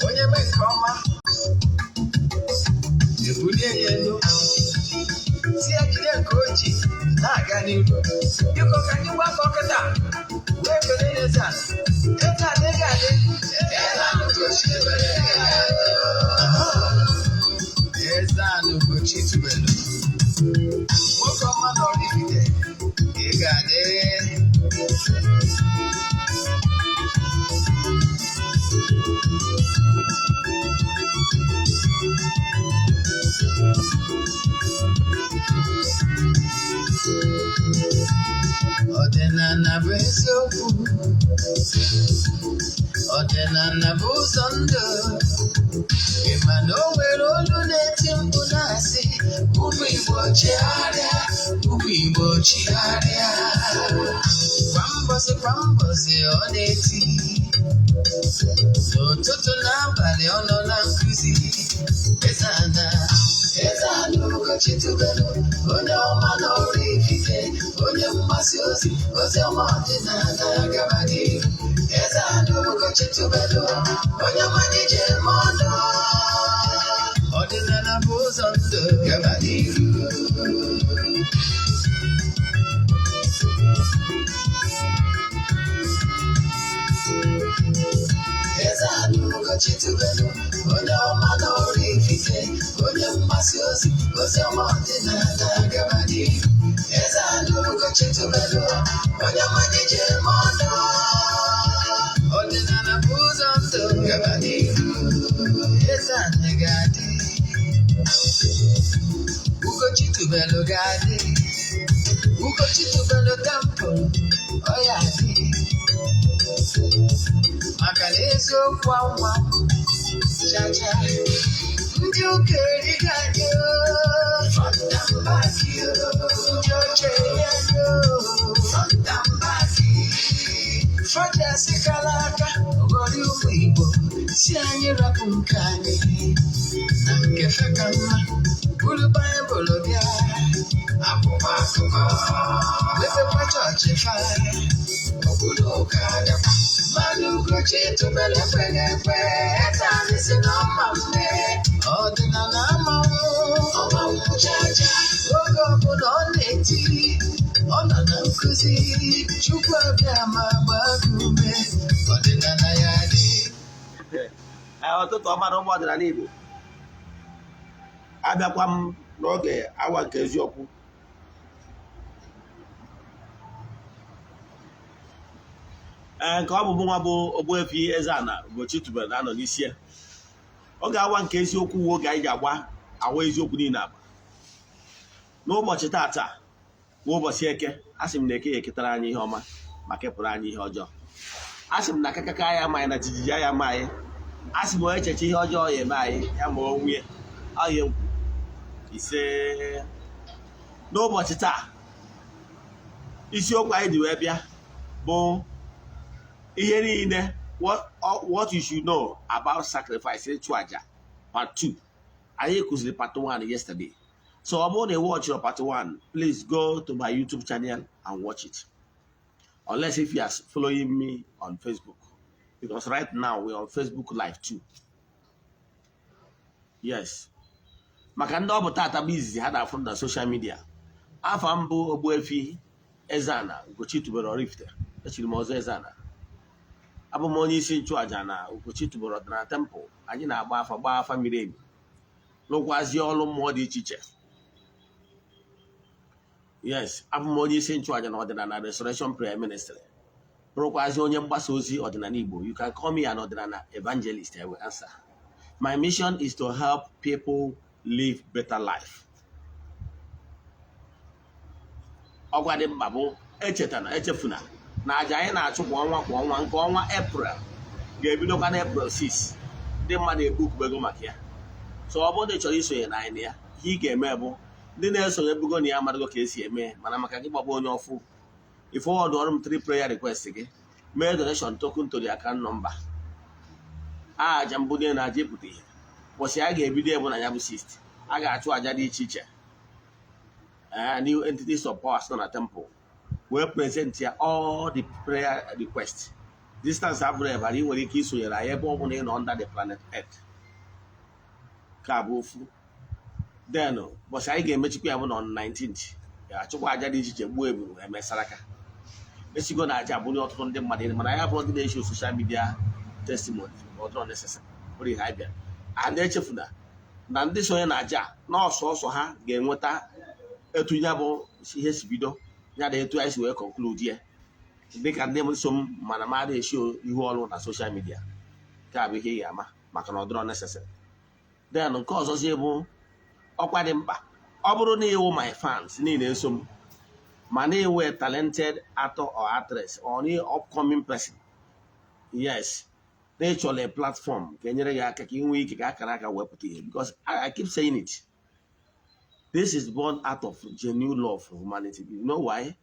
Onye mee nke ọma, ebulie ya elu, si ya jide nke o ji na-aga n'ihu. Biko, ka anyị gbakọ kịta wee kelee eze a. Eze a dị ga-adị. Eze a na Ugochi tubelu, nwoke ọma na Oraifite, ị ga-adị. Ọdịnala bụ eziokwu, ọdịnala bụ ụzọ ndụ. Ị ma na o nwere olu na-eti mkpu na-asị, "Ụmụ Igbo, chigharịa, ụmụ Igbo, chigharịa." Kwa mbọsị kwa mbọsị ọ na-eti, n'ụtụtụ n'abalị ọ nọ na nkụzi. Eze ana, eze ana Ugochi tubelu, onye ọma na Oraifite, onye mgbasa ozi ozi ọma ọdịnala, gaba n'ihu. Eze ana Ugochi tubelu, onye ọma n'ije eme ọnụ. Ọdịnala bụ ụzọ ndụ, gaba n'ihu. Eze ana Ugochi tubelu, onye ọma na Oraifite, onye mgbasa ozi ozi ọma ọdịnala, gaba n'ihu. Eze ana Ugochi tubelu, onye ọma n'ije eme ọnụ. Ọdịnala bụ ụzọ ndụ, gaba n'ihu. Eze ana ga-adị, Ugochi tubelu ga-adị, Ugochi tubelu temple ọ ya adị, maka na eziokwu anwa chacha. Ndị ụka erigo anyị front and back, ndị ọcha eri anyị front and back. Fọjasị kara aka ghọrọ ụmụ Igbo, si anyị rapụ nke anyị na nke fe ka mma, buru Baịbụl bịa, akwụkwọ akụkọ, mepekwa chọọchị fa, obodo ụka dịkwa mmanụ. Ugochi tubelu ekweghị ekwe. Eze anyị si na ọma mme ọdịnala amanwụ ọmanwụ chacha. Oge ọbụla ọ na-eti, ọ nọ na nkụzi. Chukwu abịa ma gbaa gị ume, ọdịnala ya dị. Ee, ụtụtụ ọma na ụmụ ọdịnala Igbo. Abịakwa m n'oge awa nke eziokwu. Ee, nke ọ bụ nwa bụ Ogbuefi Eze-Ana Ugochi tubelu na-anọ n'isi ya. Oge awa nke eziokwu wu oge anyị ji agba awa eziokwu niile agba. N'ụbọchị taata bụ ụbọchị Eke. A sị m na Eke ya eketara anyị ihe ọma ma kepụrụ anyị ihe ọjọọ. A sị m na akakaka ya amaghị na jijiji ya ama anyị. A sị m onye echeche ihe ọjọọ ya eme anyị, ya ma onwe ya ọhịa nkwu ise. N'ụbọchị taa, isiokwu anyị ji wee bịa bụ ihe niile what you should know about sacrifice, ịchụ aja, part 2. Anyị kụziri part 1 yesterday, so ọ bụrụ na ị watch your part 1, please go to my YouTube channel and watch it, unless if you are following me on Facebook, because right now we are on Facebook Live too. Yes, maka ndị ọ bụ tata bụ izizi ha na-afụ na social media, afa mbụ Ogbuefi Eze-Ana Ugochi tubelu Oraifite, echiri m ọzọ Eze-Ana. Abụ m onye isi nchụaja na Ugochi tubelu ọdịnala temple. Anyị na-agba afa, gbaa afa miri emi, lụkwazie ọrụ mmụọ dị iche iche. Yes, abụ m onye isi nchụaja na Ọdịnala Restoration Prayer Ministry, bụrụkwazi onye mgbasa ozi ọdịnala Igbo. You can call me an ọdịnala evangelist, I will answer. My mission is to help people live better life. Ọgwa dị mkpa bụ echetana echefuna na aja anyị na-achụ kwa ọnwa kwa ọnwa, nke ọnwa April ga-ebidokwa na April 6. Ndị mmadụ ebukubego maka ya, so ọ bụrụ na ị chọrọ isonye na anyị na ya, ihe ị ga-eme bụ, ndị na-esonye bugo na ya amarago ka esi eme, mana maka gị gbagba onye ọfụ, i forward ọrụ m three prayer request gị, mee donation token to the account number. Aja mbunye na aja ịpụta ihe ụbọchị a ga-ebido ebu na ya bụ 6, a ga-achụ aja dị iche iche, new entities of powers nọ na temple, wee present ya all the prayer request. Distance abụrụ ebara. Ị nwere ike isonyere anyị ebe ọ bụla ị nọ under the planet Earth. Ka bụ ofu. Then ụbọchị anyị ga-emechikwa ya bụ na on 19th, ga-achụkwa aja dị iche iche, gbuo eburu, emesara aka esigo na aja abụrụ ọtụtụ ndị mmadụ, mana anyị abụrụ ndị na-eshi social media testimony. Ọ dịrọ necessary bụrụ ihe anyị bịara. A na-echefuna na ndị sonye na aja na ọsọsọ ha ga-enweta etu ya bụ ihe si bido ya na etu anyị si wee conclude ya. Dịka ndị so m mana m adịghị eshi ihu ọrụ na social media, nke a bụ ihe ị ga-ama maka na ọ dịrọ necessary. Then nke ọzọzi bụ ọkwa dị mkpa. Ọ bụrụ na ịwụ my fans niile eso m, ma na ịwụ a talented actor or actress or any upcoming person, yes, na ịchọrọ a platform ka enyere gị aka ka ị nwee ike ka akara aka wepụta ihe, because I keep saying it, this is born out of genuine love for humanity. You know why?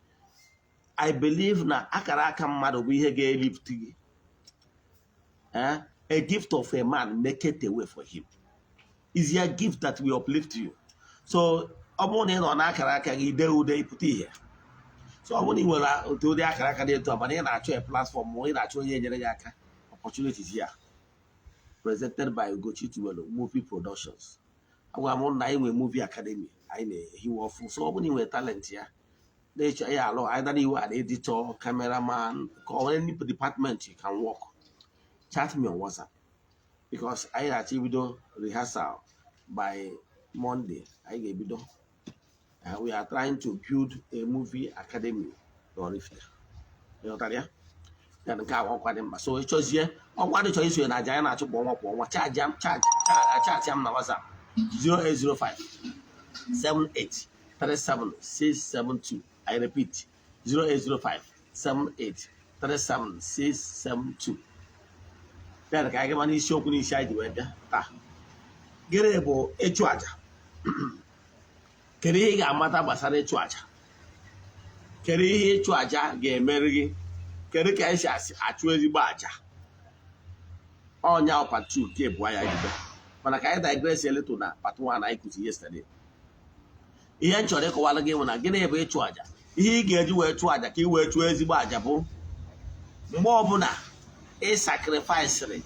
I believe na akara aka mmadụ bụ ihe ga-elift gị. Eh? A gift of a man make a way for him is your gift that will uplift you. So ọ bụrụ na ị nọ n'akara aka gị dee ude, ịpụta ihe. So ọ bụrụ na ị nwere otu ụdị akara aka dị etu a, mana ị na-achọ a platform ma ị na-achọ onye nyere gị aka, opportunities here, presented by Ugochi Tuwelu Movie Productions. Agwara m na anyị nwere movie academy anyị na-ehiwe ọfụ. So ọ bụrụ na ị nwere talent ya na-eche ya alụ, either you are an editor, cameraman or any department you can work, chat me on WhatsApp, because anyị na-achọ ibido rehearsal by Monday. Anyị ga-ebido. We are trying to build a movie academy n'Oraifite. Ịghọtara ya? Ya nke a ọkwa dị mkpa. So ịchọzie ọkwa dị chọrọ isonye na aja anyị na-achụ kwa ọnwa kwa ọnwa, chat m na WhatsApp 0805 78 37 672. I repeat, 0805 78 37 672. Ya ka anyị gaba n'isiokwu n'isi anyị ji wee bịa taa. Gịnị bụ ịchụ àjà? Kedu ihe ị ga-amata gbasara ịchụ àjà? Kedu ihe ịchụ àjà ga-emeri gị? Kedu ka esi achụ ezigbo àjà? Ọnya part 2 nke abụọ ya bido, mana ka anyị digress a little na part 1 anyị kụzi yesterday. Ihe m chọrọ ịkọwara gị bụ na gịnị bụ ịchụ àjà? Ihe ị ga-eji wee chụọ àjà ka ị wee chụọ ezigbo àjà bụ mgbe ọbụla ị sacrifice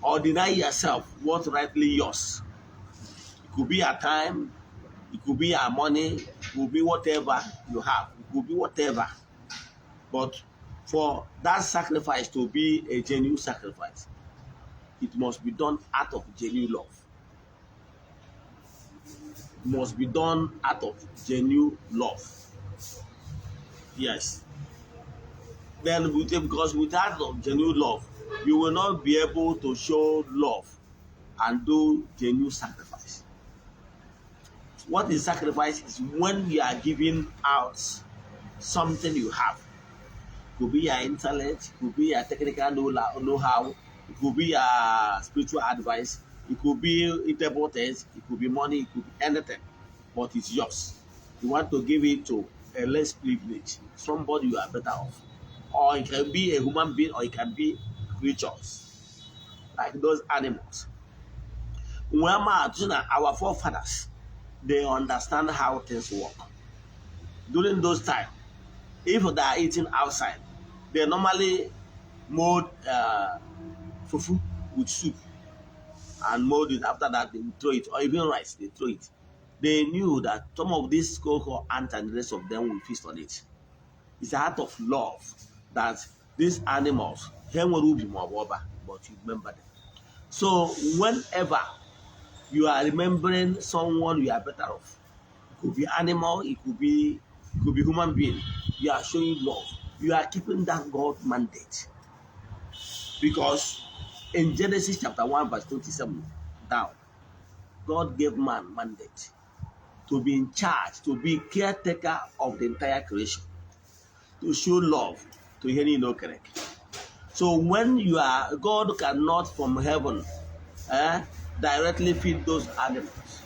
or deny yourself what rightly yours. It could be your time, it could be your money, it could be whatever you have, it could be whatever. But for that sacrifice to be a genuine sacrifice, it must be done out of genuine love. It must be done out of genuine love. Yes. Then, because without genuine love, you will not be able to show love and do genuine sacrifice. What is sacrifice is when you are giving out something you have. Could be your intellect, could be your technical know-how, it could be your spiritual advice, it could be eatable things, it could be money, it could be anything, but it's yours. You want to give it to a less privileged, somebody you are better off. Or it can be a human being, or it can be creatures, like those animals. Well, our forefathers, they understand how things work. During those time, if they are eating outside, they normally mold fufu with soup and mold it. After that, they will throw it, or even rice, they throw it. They knew that some of these cocoa ants and the rest of them will feast on it. It's a heart of love that these animals, ha nwere ubi ma ọ bụ ọba, but you remember them. So whenever you are remembering someone you are better off, it could be animal, it could be human being, you are showing love. You are keeping that God mandate. Because in Genesis chapter 1, verse 27 down, God gave man mandate to be in charge, to be caretaker of the entire creation, to show love to ihe niile o kere eke. So when you are, God cannot from heaven directly feed those animals,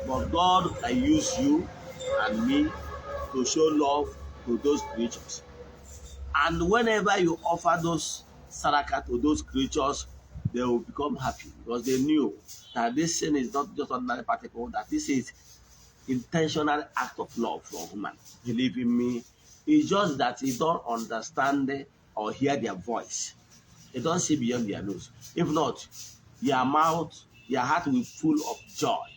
but God can use you and me to show love to those creatures. And whenever you offer those saraka to those creatures, they will become happy because they knew that this sin is not just ordinary particle, that this is intentional act of love for human. Believe in me. It's just that you don't understand or hear their voice. You don't see beyond their nose. If not, your mouth, your heart will be full of joy.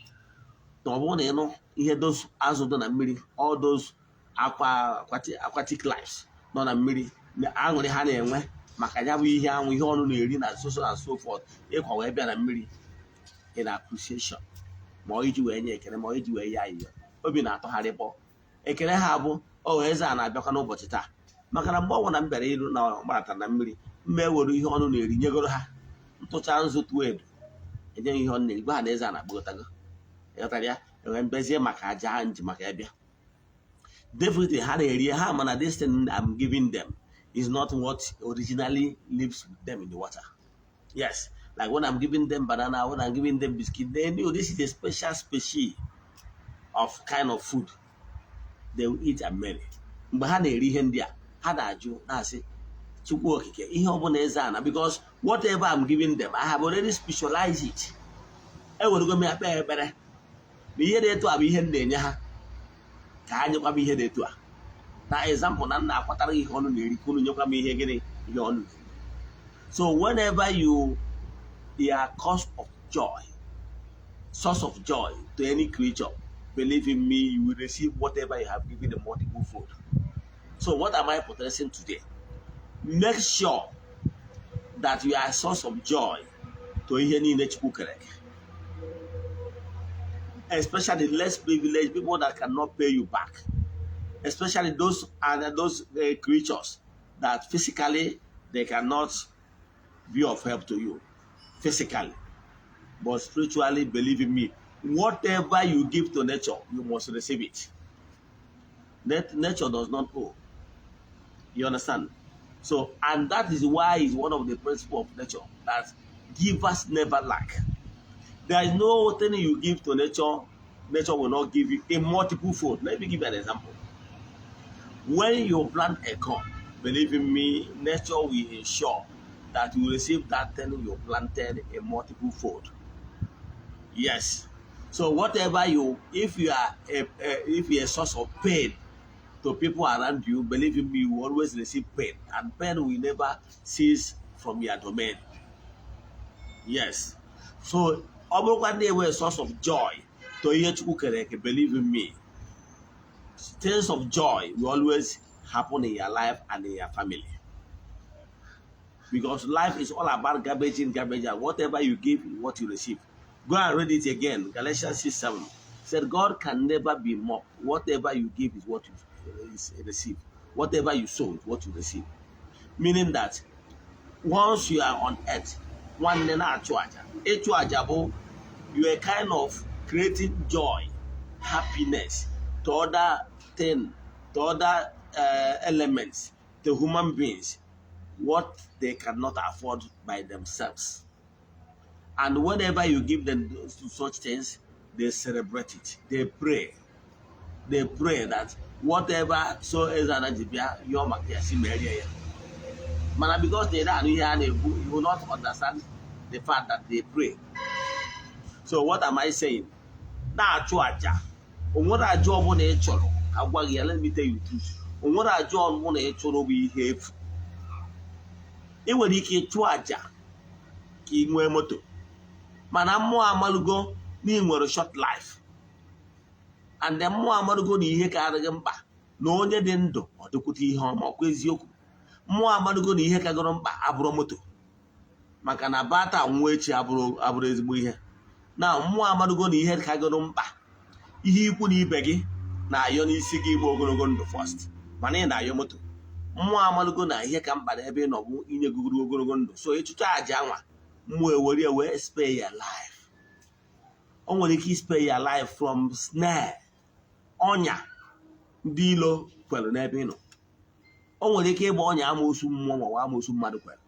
Na ọ bụrụ na ịnụ ihe those azụ dị na mmiri, all those aquatic lives nọ na mmiri na aṅụrị ha na-enwe maka ya bụ ihe anwụ, ihe ọnụ na-eri na so so and so forth, ịkwa wee bịa na mmiri in appreciation, ma ọ iji wee nye ekele, ma ọ iji wee ya ayịyọ, obi na-atọgharịpọ ekele ha bụ o eze a na-abịakwa n'ụbọchị taa, maka na mgbe ọ bụla m bịara iru na gbarata na mmiri, mma ewere ihe ọnụ na-eri nyegoro ha, ntụcha nzu tụọ edo enye ihe ọnụ na-eri, gwa ha na eze a na-akpọgotago. Ịghọtara ya? Enwee mbezie maka aja ha nji maka ya bịa. Definitely ha na-eri ha, mana this thing I'm giving them is not what originally lives with them in the water. Yes, like when I'm giving them banana, when I'm giving them biscuit, they knew this is a special species of kind of food they will eat and many. Mgbe ha na-eri ihe ndị a, ha na-ajụ na-asị Chukwu Okike ihe ọbụla eze ana, because whatever I'm giving them, I have already specialized it. Ewerego m ya kpee ekpere na ihe dị etu a bụ ihe m na-enye ha, ka ha nyekwa m ihe dị etu a. Na example, na m na-akwatara ihe ọnụ na-eri, ka unu nyekwa m ihe gịnị, ihe ọnụ na-eri. So whenever you are cause of joy, source of joy to any creature, believe in me, you will receive whatever you have given a multiple fold. So what am I portraying today? Make sure that you are a source of joy to ihe niile Chukwu kere eke, especially less privileged people that cannot pay you back, especially those and those creatures that physically they cannot be of help to you physically, but spiritually, believe in me, whatever you give to nature, you must receive it. Nature does not owe. You understand? So, and that is why it's one of the principles of nature that givers never lack. There is no thing you give to nature, nature will not give you a multiple fold. Let me give you an example. When you plant a corn, believe in me, nature will ensure that you receive that thing you planted a multiple fold. Yes. So whatever you, if you are a if you're a source of pain to people around you, believe in me, you will always receive pain, and pain will never cease from your domain. Yes. So ọ bụrụkwa ndị enwe source of joy to ihe Chukwu kere eke, believe in me, things of joy will always happen in your life and in your family. Because life is all about garbage in, garbage out. Whatever you give, what you receive. Go and read it again. Galatians 6:7 said, God can never be mocked. Whatever you give is what you receive. Whatever you sow is what you receive. Meaning that once you are on earth, nwanne, na-achụ aja. Ịchụ aja bụ you are kind of creating joy, happiness to other thing, to other elements, to human beings, what they cannot afford by themselves. And whenever you give them such things, they celebrate it. They pray. They pray that whatever so eze ana ji bịa yọọ maka ya si merie ya. Mana because they don't ihe a na-ekwu, you will not understand the fact that they pray. So what am I saying? Na-achụ aja. O nwere aja ọbụla ị chọrọ ka gwa gị ya, let me tell you the truth. O nwere aja ọbụla ị chọrọ bụ ihe efu. Ị nwere ike ịchụ aja ka ị nwee moto, mana mmụọ amalụgo na ị nwere short life, and then mmụọ amalụgo na ihe karịrị mkpa na onye dị ndụ ọ dịkwute ihe ọma. Ọkwa eziokwu? Mmụọ amalụgo na ihe kagoro mkpa abụrụ moto, maka na bata nwụọ echi abụrụ ezigbo ihe. Na mmụọ amalụgo na ihe kagoro mkpa, ihe ikwu na ibe gị na-ayọ n'isi gị igba ogologo ndụ first, mana ị na-ayọ moto. Mmụọ amalụgo na ihe ka mkpa n'ebe ị nọ bụ inye gị ogologo ndụ. So ịchụcha aja anwa, mmụọ ewere ya wee spare your life. O nwere ike spare your life from snare, ọnya ndị ilo kwere n'ebe ị nọ. O nwere ike ịgba ọnya amoosu mmụọ ma ọ bụ amoosu mmadụ kwere,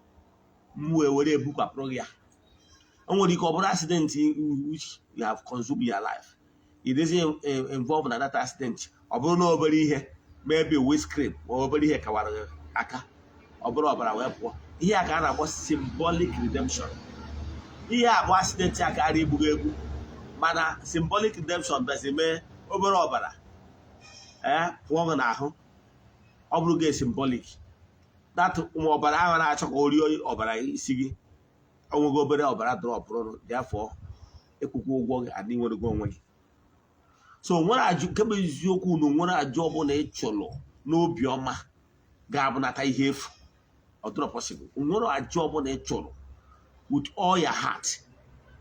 mmụọ ewere ebukwapụrụ gị ya. O nwere ike ọ bụrụ accident in which you have consumed your life. It is involved na that accident. Ọ bụrụ na obere ihe, maybe windscreen ma obere ihe kawara gị aka, ọ bụrụ ọbara wee pụọ. Ihe a ka a na-akpọ symbolic redemption. Ihe a bụ accident a karịa igbu gị egbu, mana symbolic redemption bịazi mee obere ọbara ee pụọ gị n'ahụ, ọ bụrụ gị symbolic. That ụmụ ọbara ahụ na-achọ ka o rie ọbara isi gị, onwego obere ọbara dropụrụ. Therefore, ịkwụkwọ ụgwọ gị adị nwerego onwe gị. So nwere ajụ nke bụ eziokwu na nwere ajụ ọbụla ị chụrụ n'obi ọma ga-abụnata ihe efu. Ọ dịrọ possible. Nwere ajụ ọbụla ị chụrụ with all your heart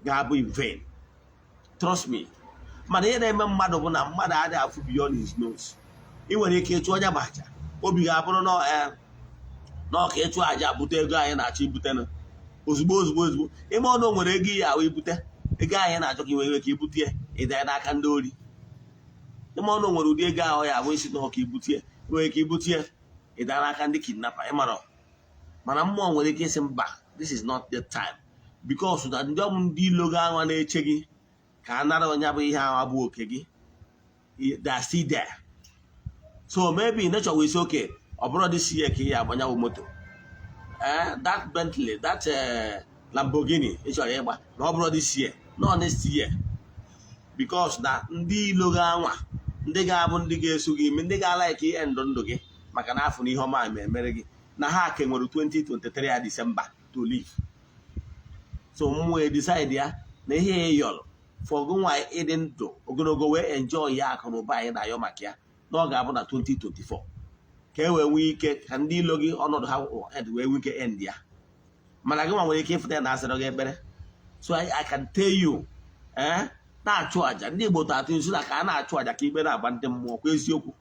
ga-abụ in vain, trust me. Mana ihe na-eme mmadụ bụ na mmadụ adịghị afụ beyond his nose. Ị nwere ike ịchụ onye bụ aja, obi ga-abụrụ na na ọka ịchụ aja bute ego anyị na-achọ ibute ozugbo ozugbo ozugbo. Ime ọnụ o nwere ego ihe ahụ ibute ego anyị na-achọ ka ị nwere ike ibute ya, ịdanye n'aka ndị ori. Ime ọnụ nwere ụdị ego ahụ ya abụ isi na ọka ibute ya, nwere ike ibute ya, ịdanye n'aka ndị kidnapper. Ịmara mana mmụọ nwere ike ịsị mba, this is not the time, because na ndị ọbụ ndị ilo gị ahụ na-eche gị ka a nara onye bụ ihe ahụ bụ oke gị, they are still there. So maybe nature will say, okay, ọ bụrụ this year ka ị ya agbanyanwụ moto, that Bentley, that Lamborghini ị chọrọ ịgba, na ọ bụrụ this year, no, next year, because na ndị ilo gị anwa, ndị ga-abụ ndị ga-eso gị ime, ndị ga-ala ka ihe ndụ ndụ gị, maka na afọ na ihe ọma ma emere gị na ha ke nwere 2023 ya December to live. So mmụọ decide ya na ihe ya yọrọ for gị nwa ịdị ndụ ogologo wee enjoy ya, akụ na ụba anyị na-ayọ maka ya, na ọ ga-abụ na 2024, ka e wee nwee ike ka ndị ilo gị ọnọdụ ha wee nwee ike end ya. Mana gị nwa nwere ike ịfụta ya na asịrị gị ekpere. So I can tell you, na-achụ àjà. Ndị Igbo tatụ nso na ka a na-achụ àjà ka ikpe na-agba ndị mmụọ kwa eziokwu.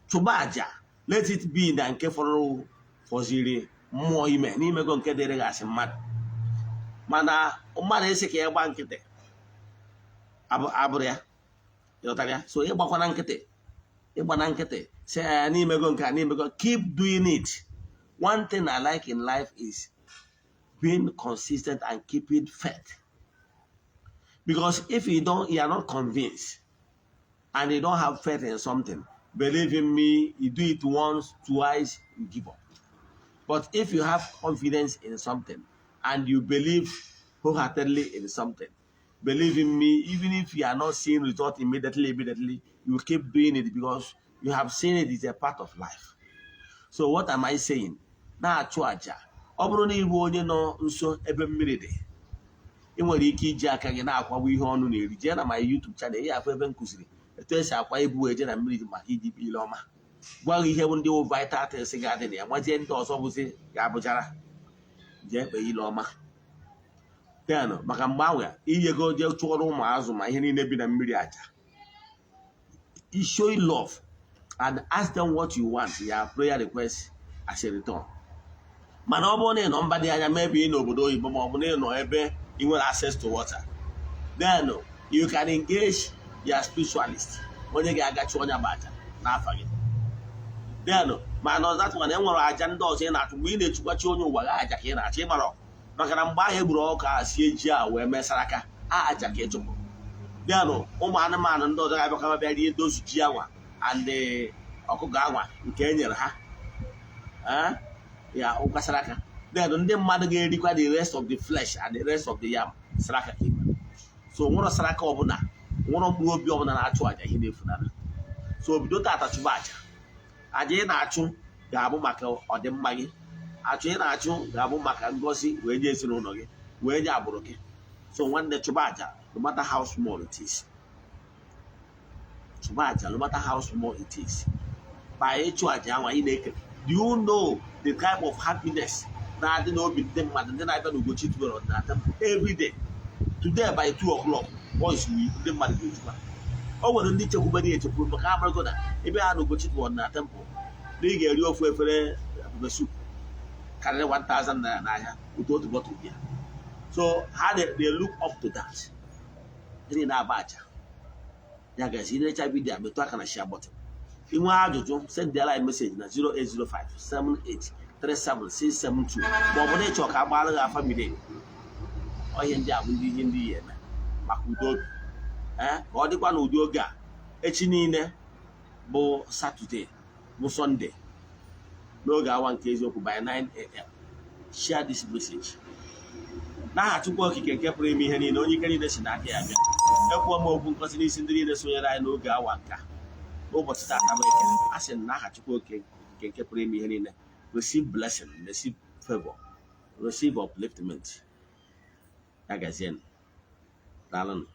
Chụba àjà, let it be na nke fọrọ fọziri mmụọ ime n'imego nke dịrị gị asị mmadụ. Mana mmadụ isi ka ya gba nkịtị abụrụ ya, ịghọtara ya? So ịgbakwana nkịtị, ịgba na nkịtị si ya n'imego nke a n'imego, keep doing it. One thing I like in life is being consistent and keeping faith, because if you don't, you are not convinced and you don't have faith in something, believe in me, you do it once, twice, you give up. But if you have confidence in something and you believe wholeheartedly in something, believe in me, even if you are not seeing result immediately, immediately, you keep doing it because you have seen it is a part of life. So what am I saying? Na-achụ àjà. Ọ bụrụ na ịbụ onye nọ nso ebe mmiri dị, ị nwere ike iji aka gị na-akwagbu ihe ọnụ na-eri. Jee na my YouTube channel, ihe afọ ebe m kụziri etu esi akwa ibu eje na mmiri maka iji ile ọma, gwa gị ihe bụ ndị wụ vital things ga-adị na ya, nwazie ndị ọzọ bụzi ga-abụjara jee kpee ile ọma. Then maka mgbe ahụ inyego jee chụọrọ ụmụ azụ ma ihe niile bi na mmiri aja, you show love and ask them what you want, your prayer request as a return. Mana ọ bụrụ na ị nọ mba dị anya, maybe ị n'obodo oyibo ma ọ bụ na ị nọ ebe ị nwere access to water, then you can engage your spiritualist, onye ga-aga chụọ onye bụ aja n'afa gị. Then mana that one, e nwere aja ndị ọzọ ị na-achụ mgbe ị na-echukwachi onye ụwa gị aja ka ị na-achọ ịmara, maka na mgbe ahụ egburu ọkụ a sie ji a wee mesara aka a aja ka ị chụpụrụ. Then ụmụ anụmanụ ndị ọzọ ga-abịakwa bịa rie dozu ji anwa and ọkụkọ anwa nke e nyere ha ya ụkwasara aka. Then ndị mmadụ ga-erikwa the rest of the flesh and the rest of the yam. Saraka ka ime. So nwere saraka ọbụla, nwere mkpụrụ obi ọbụla na-achụ àjà ihe na-efunara. So bido tata chụba àjà. Àjà ị na-achụ ga-abụ maka ọdịmma gị. Achụ ị na-achụ ga-abụ maka ngọzi wee nye ezinụlọ gị, wee nye agbụrụ gị. So nwanne, chụba àjà, no matter how small it is. Chụba àjà, no matter how small it is. By ịchụ àjà anwa ị na-eke, do you know the type of happiness na-adị n'obi ndị mmadụ ndị na-abịa n'Ugochi Tubelu Ọdịnala Temple every day? Today by 2 o'clock, boys, ndị mmadụ ga-ejukwa. O nwere ndị chekwubere ya echekwube maka amarago na ebe ha na Ugochi Tubelu Ọdịnala Temple na ị ga-eri ofu efere pepper soup karịrị 1000 naira n'ahịa otu otu bottle bịa. So ha they look up to that. Ndị na-aba aja ya gazi inecha video, metụ aka na share button. Inwe ajụjụ, send anyị message na 0805 7837672, ma ọ bụ na ịchọ ka a gbaara gị afa miri emi. Ihe ndị a bụ ndị ihe ndị ya eme maka udo obi, ee, ka ọ dịkwa n'ụdị oge a. Echi niile bụ Saturday, bụ Sunday, n'oge awa nke eziokwu by 9 a.m. Share this message. N'aha Chukwu Okike nke pụrụ ime ihe niile, onye ike niile si n'aka ya bịa, ekwuo m okwu nkọzi n'isi ndị niile sonyere anyị n'oge awa nka n'ụbọchị taata bụ Eke. A sị m n'aha Chukwu Okike nke pụrụ ime ihe niile. Receive blessing, receive favor, receive upliftment. Ya gazienụ. Daalụnụ.